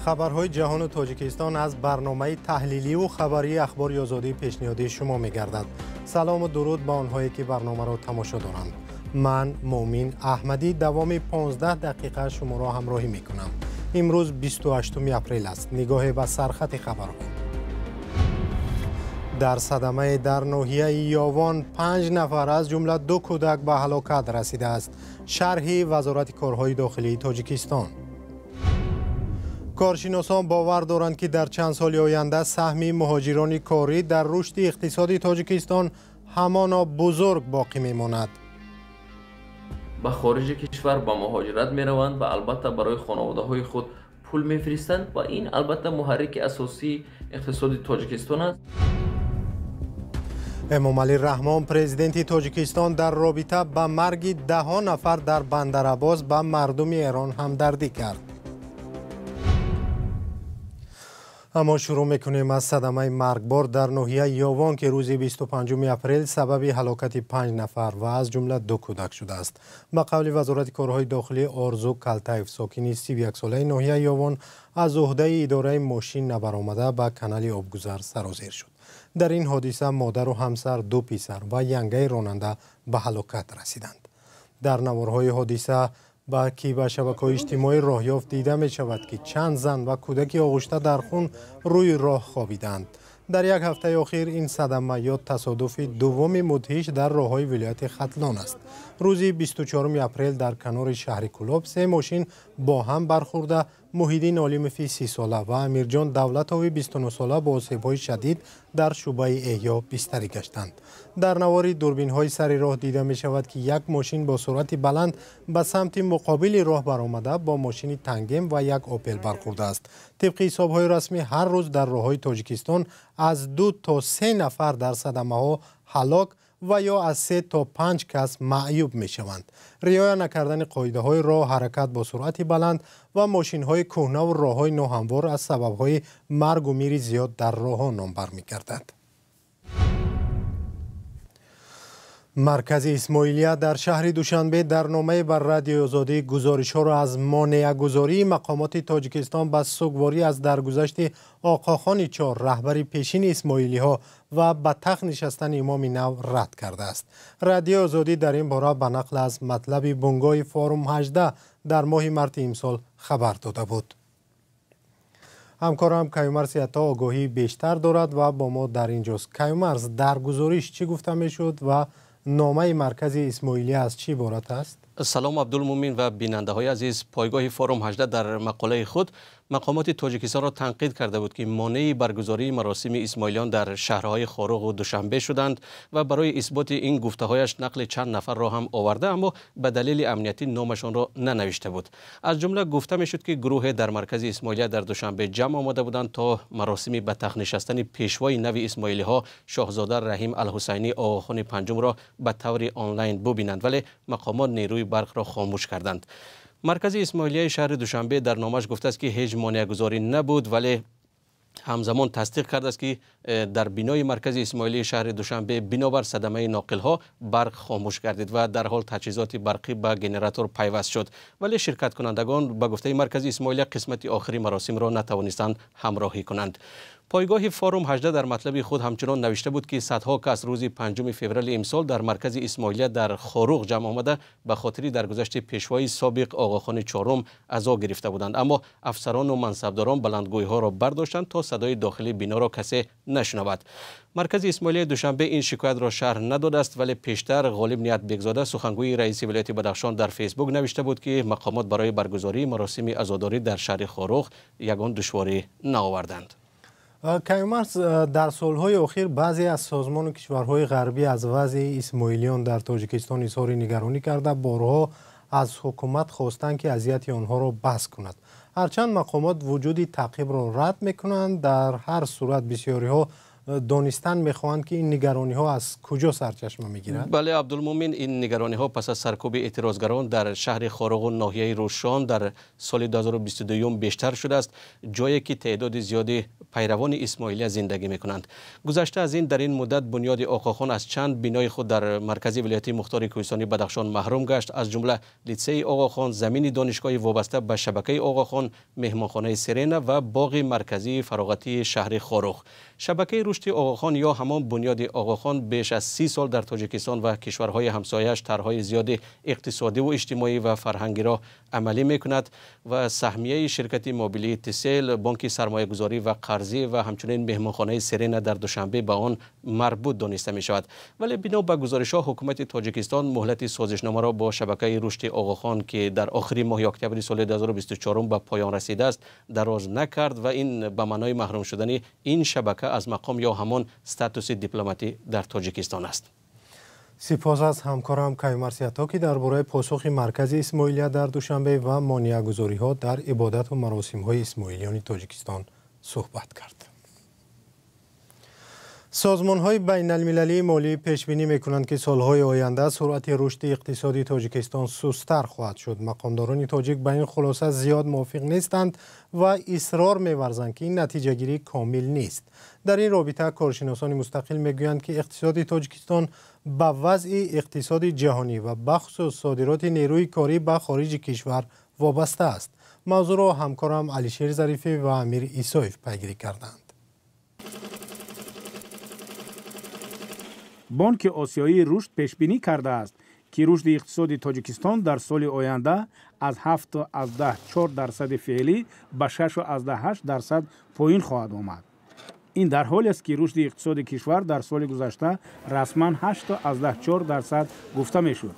Хабарҳои ҷаҳону Тоҷикистон аз барномаи таҳлиливу хабарии Ахбори Озодӣ пешниҳоди шумо мегардад. Салому дуруд ба онҳое, ки барномаро тамошо доранд. Ман Муъмин Аҳмадӣ давоми 15 дақиқа шуморо ҳамроҳӣ мекунам. Имрӯз 28 апрел аст. Нигоҳе ба сархати хабарҳо. Дар садамаи дар ноҳияи Ёвон 5 нафар аз ҷумла 2 кӯдак ба ҳалокат расидааст. Шарҳи Вазорати корҳои дохилии Тоҷикистон. Коршиносон бовар доранд, ки дар чанд соли оянда саҳми муҳоҷирони корӣ дар рушди иқтисоди Тоҷикистон ҳамоно бузург боқӣ мемонад. Ба хориҷи кишвар ба муҳоҷират мераванд ва албатта барои хонаводаҳои худ пул мефиристанд ва ин албатта муҳаррики асосии иқтисоди Тоҷикистон аст. Эмомалӣ Раҳмон, президенти Тоҷикистон, дар робита ба марги даҳҳо нафар дар Бандарабос ба мардуми Эрон ҳамдардӣ кард. Аммо шурӯъ мекунем аз садамаи маргбор дар ноҳияи Ёвон, ки рӯзи 25 апрел сабаби ҳалокати 5 нафар ва аз ҷумла 2 кӯдак шудааст. Ба қавли Вазорати корҳои дохилӣ, Орзу Калтаев, сокини 31-солаи ноҳияи Ёвон, аз уҳдаи идораи мошин набаромада ба канали обгузар сарозер шуд. Дар ин ҳодиса модару ҳамсар, 2 писар ва янгаи ронанда ба ҳалокат расиданд. Дар наворҳои ҳодиса ки ба шабакаҳои иҷтимоӣ роҳ ёфт дида мешавад, ки чанд зан ва кӯдаки оғушта дар хун рӯи роҳ хобиданд. Дар як ҳафтаи охир ин садама ё тасодуфи дуввуми мудҳиш дар роҳҳои вилояти Хатлон аст. Рӯзи 24 апрел дар канори шаҳри Кӯлоб 3 мошин бо ҳам бархӯрда, Муҳиддин Олимови 30-сола ва Амирҷон Давлатови 29-сола бо осебҳои шадид дар шӯъбаи эҳё бистарӣ гаштанд. Дар навори дурбинҳои сари роҳ дида мешавад, ки як мошин бо суръати баланд ба самти муқобили роҳ баромада бо мошини Тангем ва як Опел бархӯрдааст. Тибқи ҳисобҳои расмӣ, ҳар рӯз дар роҳҳои Тоҷикистон аз 2 то 3 нафар дар садамаҳо ҳалок ва ё аз 3 то 5 кас маъюб мешаванд. Риоя накардани қоидаҳои роҳ, ҳаракат бо суръати баланд ва мошинҳои кӯҳнаву роҳҳои ноҳамвор аз сабабҳои маргу мири зиёд дар роҳҳо номбар мегардад. Маркази Исмоилия дар шаҳри Душанбе дар номае бар Радиои Озодӣ гузоришҳоро аз монеагузории мақомоти Тоҷикистон ба сугворӣ аз даргузашти Оқохони Чор, раҳбари пешини исмоилиҳо, ва ба тахт нишастани имоми нав рад кардааст. Радиои Озодӣ дар ин бора ба нақл аз матлаби бунгоҳи Форум 18 дар моҳи марти имсол хабар дода буд. Ҳамкорам Каюмарс Ято огоҳии бештар дорад ва бо мо дар ин ҷост. Каюмарс, дар гузориш чӣ гуфта мешуд ва номаи маркази Исмоилия аз чӣ иборат аст? Салом Абдулмумин ва бинандаҳои азиз. Пойгоҳи Форум 18 дар мақолаи худ мақомоти Тоҷикистонро танқид карда буд, ки монеи баргузории маросими исмоилиён дар шаҳрҳои Хоруғу Душанбе шуданд ва барои исботи ин гуфтаҳояш нақли чанд нафарро ҳам оварда, аммо ба далели амниятӣ номашонро нанавишта буд. Аз ҷумла гуфта мешуд, ки гурӯҳе дар маркази Исмоилия дар Душанбе ҷамъ омада буданд то маросими ба тахт нишастани пешвои нави исмоилиҳо шоҳзода Раҳим Алҳусайнӣ Оғохони панҷумро ба таври онлайн бубинанд, вале мақомот нерӯи барқро хомӯш карданд. Маркази Исмоилияи шаҳри Душанбе дар номаш гуфтааст, ки ҳеҷ монеагузорӣ набуд, вале ҳамзамон тасдиқ кардааст, ки дар бинои маркази Исмоилии шаҳри Душанбе бинобар садамаи ноқилҳо барқ хомӯш гардид ва дар ҳол таҷҳизоти барқӣ ба генератор пайваст шуд, вале ширкаткунандагон ба гуфтаи маркази Исмоилия қисмати охири маросимро натавонистанд ҳамроҳӣ кунанд. Пойгоҳи Форум 18 дар матлаби худ ҳамчунон навишта буд, ки садҳо кас рӯзи 5 феврали имсол дар маркази Исмоилия дар Хоруғ ҷамъ омада ба хотири даргузашти пешвои собиқ Оғохони Чорум азо гирифта буданд, аммо афсарону мансабдорон баландгӯйҳоро бардоштанд то садои дохили биноро касе нашунавад. Маркази Исмоилияи Душанбе ин шикоятро шарҳ надодааст, вале пештар Ғолиб Ниятбекзода, сухангӯи раиси вилояти Бадахшон, дар Фейсбук навишта буд, ки мақомот барои баргузории маросими азодорӣ дар шаҳри Хоруғ ягон душворӣ наоварданд. Каюмарс, дар солҳои охир баъзе аз созмону кишварҳои ғарбӣ аз вазъи исмоилиён дар Тоҷикистон изҳори нигаронӣ карда, борҳо аз ҳукумат хостанд, ки азияти онҳоро бас кунад. Ҳарчанд мақомот вуҷуди таъқибро рад мекунанд, дар ҳар сурат бисёриҳо Донистан мехоҳанд, ки ин нигаронӣ-ҳо аз куҷо сарчашма мегирад. Бале, Абдулмӯмин, ин нигаронӣ-ҳо пас аз саркӯби эътирозгарон дар шаҳри Хоруғ ва ноҳияи Рӯшон дар соли 2022 бештар шудааст, ҷое ки теъдоди зиёди пайравони исмоилия зиндагӣ мекунанд. Гузашта аз ин, дар ин муддат бунёди Оғохон аз чанд бинои худ дар маркази вилояти мухтори кӯҳистони Бадахшон маҳрум гашт, аз ҷумла литсейи Оғохон, замини донишгоҳи вобаста ба шабакаи Оғохон, меҳмонхонаи Сирена ва боғи марказии фароғатии шаҳри Хоруғ. Шабакаи рушди Оғохон ё ҳамон бунёди Оғохон беш аз 30 сол дар Тоҷикистон ва кишварҳои ҳамсояаш тарҳҳои зиёди иқтисодӣ ва иҷтимоӣ ва фарҳангиро амалӣ мекунад ва саҳмияи ширкати мобилии Тисел, бонки сармоягузорӣ ва қарзӣ ва ҳамчунин меҳмонхонаи Сирена дар Душанбе ба он марбут дониста мешавад. Вале бино ба гузоришҳо, ҳукумати Тоҷикистон муҳлати созишномаро бо шабакаи рушди Оғохон, ки дар охири моҳи октябри соли 2024 ба поён расидааст, дароз накард ва ин ба маънои маҳрум шудани ин шабака аз мақом ё ҳамон статуси дипломатӣ дар Тоҷикистон аст. Сипос аз ҳамкорам Каюмарс Ято, ки дар бораи посухи маркази исмоилия дар Душанбе ва монеагузориҳо дар ибодату маросимҳои исмоилиёни Тоҷикистон суҳбат кард. Созмонҳои байналмилалии молӣ пешбинӣ мекунанд, ки солҳои оянда суръати рушди иқтисоди Тоҷикистон сусттар хоҳад шуд. Мақомдорони тоҷик ба ин хулоса зиёд мувофиқ нестанд ва исрор меварзанд, ки ин натиҷагирӣ комил нест. Дар ин робита коршиносони мустақил мегӯянд, ки иқтисоди Тоҷикистон ба вазъи иқтисоди ҷаҳонӣ ва бахусус содироти нерӯи корӣ ба хориҷи кишвар вобаста аст. Мавзӯъро ҳамкорам Алишер Зарифӣ ва Амир Исоев пайгирӣ карданд. Бонки Осиёии рушд пешбинӣ кардааст, ки рушди иқтисоди Тоҷикистон дар соли оянда аз 7,4% феълӣ ба 6,8% поин хоҳад омад. Ин дар ҳолест, ки рушди иқтисоди кишвар дар соли гузашта расман 8,4% гуфта мешуд.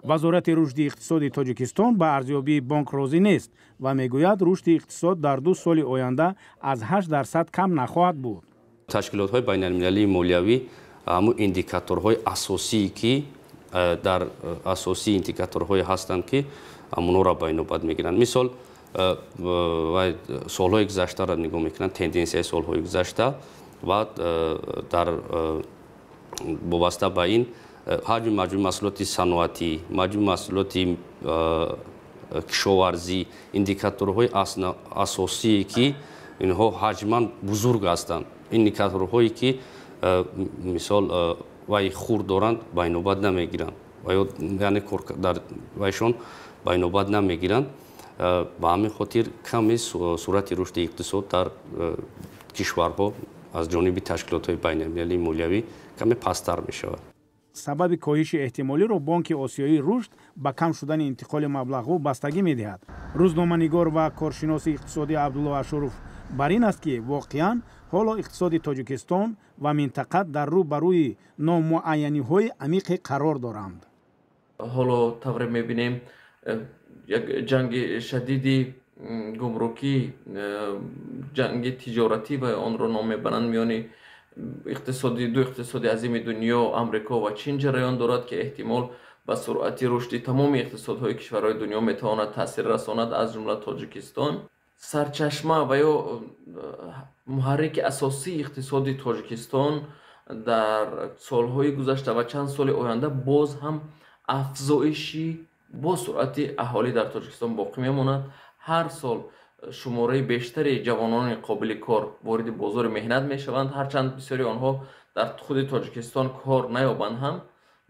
Вазорати рушди иқтисоди Тоҷикистон ба арзёбии бонк розӣ нест ва мегӯяд, рушди иқтисод дар 2 соли оянда аз 8% кам нахоҳад буд. Ташкилотҳои байналмилалии молиявӣ ҳамун индикаторҳои асосие, ки дар асосии индикаторҳое ҳастанд, ки ҳамонҳоро ба инобат мегиранд. Мисол, солҳои гузаштаро нигоҳ мекунанд, тенденсияи солҳои гузашта ва дар вобаста ба ин ҳаҷми маҷмӯи маҳсулоти саноатӣ, маҷмӯи маҳсулоти кишоварзӣ, индикаторҳои асосие, ки инҳо ҳаҷман бузург ҳастанд, индикаторҳое, ки мисол вай хурд доранд, ба инобат намегиранд ва ё яъне дар вайшон ба инобат намегиранд. Ба ҳамин хотир ками суръати рушди иқтисод дар кишварҳо аз ҷониби ташкилотҳои байналмилалии молиявӣ каме пасттар мешавад. Сабаби коҳиши эҳтимолиро Бонки Осиёии рушд ба кам шудани интиқоли маблағҳо бастагӣ медиҳад. Рӯзноманигор ва коршиноси иқтисодӣ Абдулло Ашуров бар ин аст, ки воқеан ҳоло иқтисоди Тоҷикистон ва минтақа дар рӯ ба рӯи номуайяниҳои амиқе қарор доранд. Ҳоло тавре мебинем, як ҷанги шадиди гумрукӣ, ҷанги тиҷоратӣ ва онро ном мебаранд, миёни иқтисоди ду иқтисоди азими дунё, Амрико ва Чин, ҷараён дорад, ки эҳтимол ба суръати рушди тамоми иқтисодҳои кишварҳои дунё метавонад таъсир расонад, аз ҷумла Тоҷикистон. Сарчашма ва ё муҳаррики асосии иқтисоди Тоҷикистон дар солҳои гузашта ва чанд соли оянда боз ҳам афзоиши бо суръати аҳолӣ дар Тоҷикистон боқӣ мемонад. Ҳар сол шумораи бештари ҷавонони қобили кор вориди бозори меҳнат мешаванд. Ҳарчанд бисёри онҳо дар худи Тоҷикистон кор наёбанд ҳам,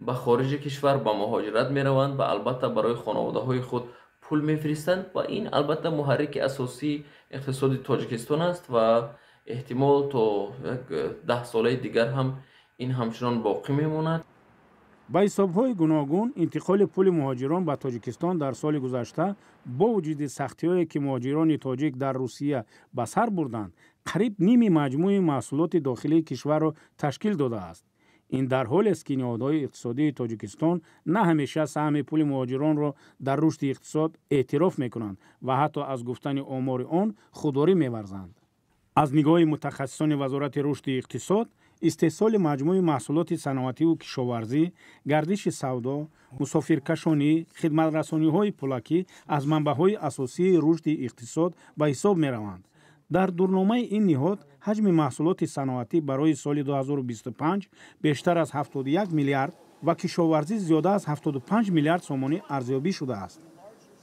ба хориҷи кишвар ба муҳоҷират мераванд ва албатта барои хонаводаҳои худ пул мефиристанд ва ин албатта муҳаррики асосии иқтисоди Тоҷикистон аст ва эҳтимол то як 10 солаи дигар ҳам ин ҳамчунон боқӣ мемонад. Ба ҳисобҳои гуногун, интиқоли пули муҳоҷирон ба Тоҷикистон дар соли гузашта, бо вуҷуди сахтиҳое, ки муҳоҷирони тоҷик дар Русия ба сар бурданд, қариб ними маҷмӯи маҳсулоти дохилии кишварро ташкил додааст. Ин дар ҳолест, ки ниҳодҳои иқтисодии Тоҷикистон на ҳамеша саҳми пули муҳоҷиронро дар рушди иқтисод эътироф мекунанд ва ҳатто аз гуфтани омори он худдорӣ меварзанд. Аз нигоҳи мутахассисони Вазорати рушди иқтисод, истеҳсоли маҷмӯи маҳсулоти саноативу кишоварзӣ, гардиши савдо, мусофиркашонӣ, хидматрасониҳои пулакӣ аз манбаъҳои асосии рушди иқтисод ба ҳисоб мераванд. Дар дурномаи ин ниҳод ҳаҷми маҳсулоти саноатӣ барои соли 2025 бештар аз 71 миллиард ва кишоварзӣ зиёда аз 75 миллиард сомонӣ арзёбӣ шудааст.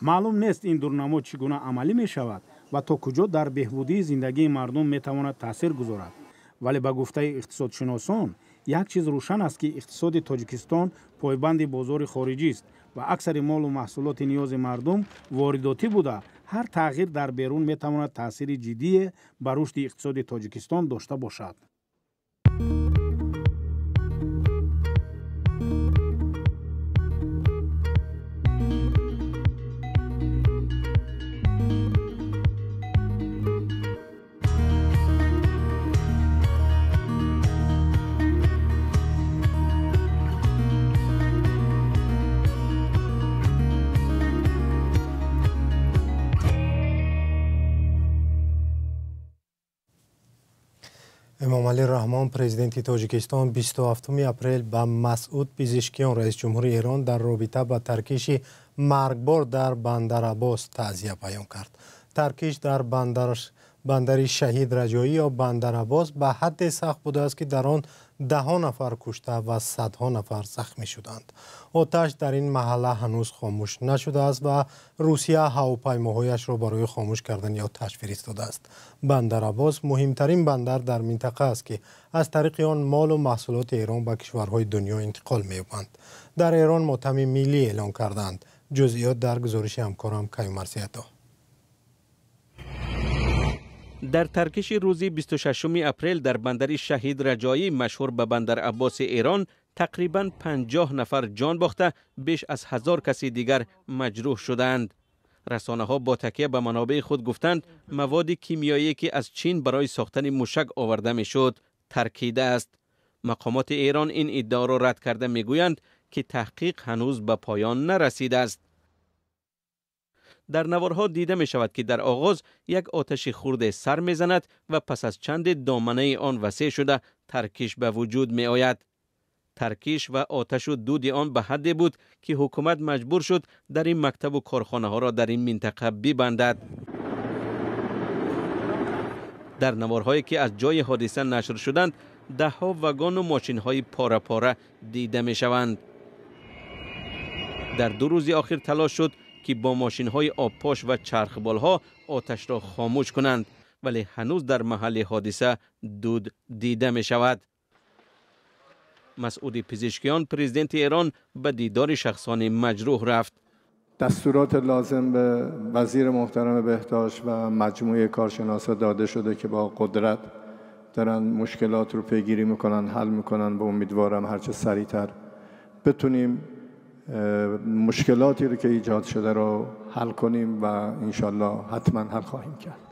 Маълум нест, ин дурнамо чӣ гуна амалӣ мешавад ва то куҷо дар беҳбудии зиндагии мардум метавонад таъсир гузорад. Вале ба гуфтаи иқтисодшиносон, як чиз рӯшан аст, ки иқтисоди Тоҷикистон пойбанди бозори хориҷист ва аксари молу маҳсулоти ниёзи мардум воридотӣ буда, ҳар тағйир дар берун метавонад таъсири ҷиддие ба рушди иқтисоди Тоҷикистон дошта бошад. Эмомалӣ Раҳмон, президенти Тоҷикистон, 27 апрел ба Масъуд Пизишкиён, раисҷумҳури Эрон, дар робита ба таркиши маргбор дар Бандарабос таъзия баён кард. Таркиш дар бандари Шаҳид Раҷоӣ ё Бандарабос ба ҳадде сахт будааст, ки дар он даҳҳо нафар кушта ва садҳо нафар захмӣ шуданд. Оташ дар ин маҳалла ҳанӯз хомӯш нашудааст ва Русия ҳавопаймоҳояшро барои хомӯш кардани оташ фиристодааст. Бандарабос муҳимтарин бандар дар минтақа аст, ки аз тариқи он молу маҳсулоти Эрон ба кишварҳои дунё интиқол меёбанд. Дар Эрон мотами миллӣ эълон карданд. Ҷузъиёт дар гузориши ҳамкорам Каюмарсиято. Дар таркиши рӯзи 26 апрел дар бандари Шаҳид Раҷоӣ, машҳур ба Бандар Аббоси Эрон, тақрибан 50 нафар ҷон бохта, беш аз 1000 каси дигар маҷрӯҳ шудаанд. Расонаҳо бо такя ба манобеи худ гуфтанд, маводи кимиёие ки аз Чин барои сохтани мушак оварда мешуд, таркидааст. Мақомоти Эрон ин иддаоро рад карда мегӯянд, ки таҳқиқ ҳанӯз ба поён нарасидааст. Дар наворҳо дида мешавад, ки дар оғоз як оташи хурде сар мезанад ва пас аз чанде доманаи он васеъ шуда таркиш ба вуҷуд меояд. Таркиш ва оташу дуди он ба ҳадде буд, ки ҳукумат маҷбур шуд дар ин мактабу корхонаҳоро дар ин минтақа бибандад. Дар наворҳое ки аз ҷои ҳодиса нашр шуданд, даҳҳо вагону мошинҳои пора-пора дида мешаванд. Дар 2 рӯзи охир талош шуд, ки бо мошинҳои обпош ва чархболҳо оташро хомӯш кунанд, вале ҳанӯз дар маҳалли ҳодиса дуд дида мешавад. Масъуди Пизишкиён, президенти Эрон, ба дидори шахсони маҷрӯҳ рафт. دستورات لازم به وزیر محترم بهداشت و مجموعه کارشناسا داده شده که با قدرت دارن مشکلات رو پیگیری میکنن، حل میکنن و امیدوارم هرچه سریعتر بتونیم مشکلاتی رو که ایجاد شده رو حل کنیم و انشالله حتما حل خواهیم کرد.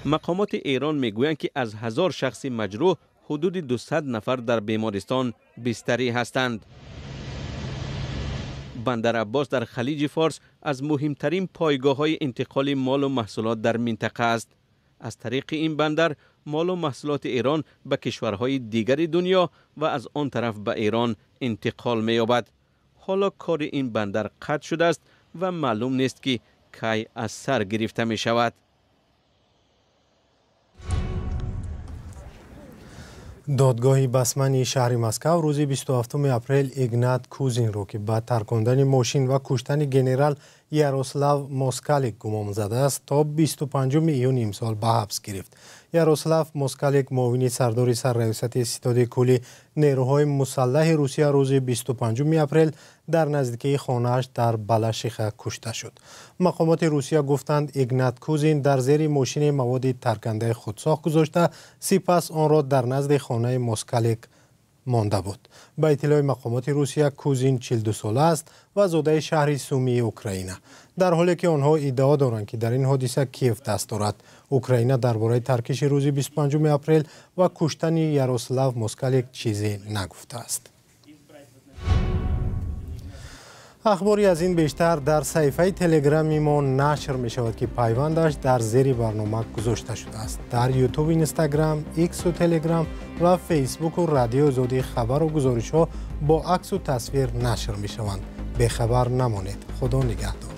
مقامات ایران میگویند که از 1000 شخص مجروح حدود 200 نفر در بیمارستان بستری هستند. بندر عباس در خلیج فارس از مهمترین پایگاه‌های انتقال مال و محصولات در منطقه است. از طریق این بندر مال و محصولات ایران به کشورهای دیگر دنیا و از آن طرف به ایران انتقال می‌یابد. حالا کار این بندر قطع شده است و معلوم نیست که کی از سر گرفته می شود. Додгоҳи Басмани шаҳри Москав рӯзи 27 апрел Игнат Кузинро, ки ба таркондани мошин ва куштани генерал Ярослав Москалик гумон задааст, то 25 июни имсол ба ҳабс гирифт. Ярослав Москалик, муовини сардори сарраёсати ситоди кулли нерӯҳои мусаллаҳи Русия, рӯзи 25 апрел дар наздикии хонааш дар Балашиха кушта шуд. Мақомоти Русия гуфтанд, Игнат Кузин дар зери мошини маводи таркандаи худсохт гузошта, сипас онро дар назди хонаи Москалик монда буд. Ба иттилои мақомоти Русия, Кузин 42 сола аст ва зодаи шаҳри Сумии Украина. Дар ҳоле ки онҳо иддао доранд, ки дар ин ҳодиса Киев даст дорад, Украина дар бораи таркиши рӯзи 25 апрел ва куштани Ярослав Москалик чизе нагуфтааст. Ахбори аз ин бештар дар саҳифаи Телеграми мо нашр мешавад, ки пайвандаш дар зери барнома гузошта шудааст. Дар Ютуб, Инстаграм, Иксу Телеграм ва Фейсбуку Радиои Озодӣ хабару гузоришҳо бо аксу тасвир нашр мешаванд. Бехабар намонед. Худо нигаҳдор.